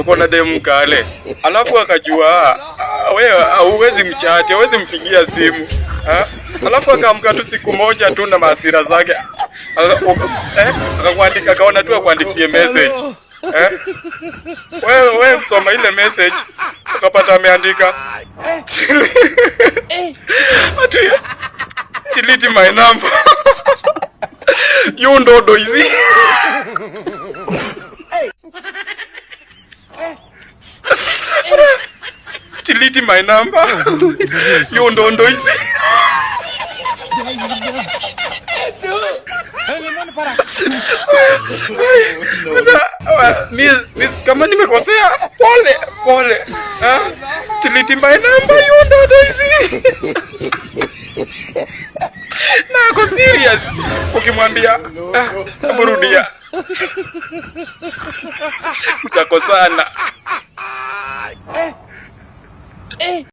Uko na demu kale, alafu akajua, ah, wewe hauwezi mchat, hauwezi mpigia simu, ha? Alafu akaamka tu siku moja tu na mahasira zake, akakuandika, akaona tu akuandikie message, eh? Wewe kusoma ile message ukapata ameandika ati, "Delete my number, you ndodo hizi." "Delete my number, you ndondo hizi." Sasa, mi, kama nimekosea, pole pole. Ah, "Delete my number, you ndondo hizi." Na ako serious. Ukimwambia, "Ah, hebu rudia," utakosana.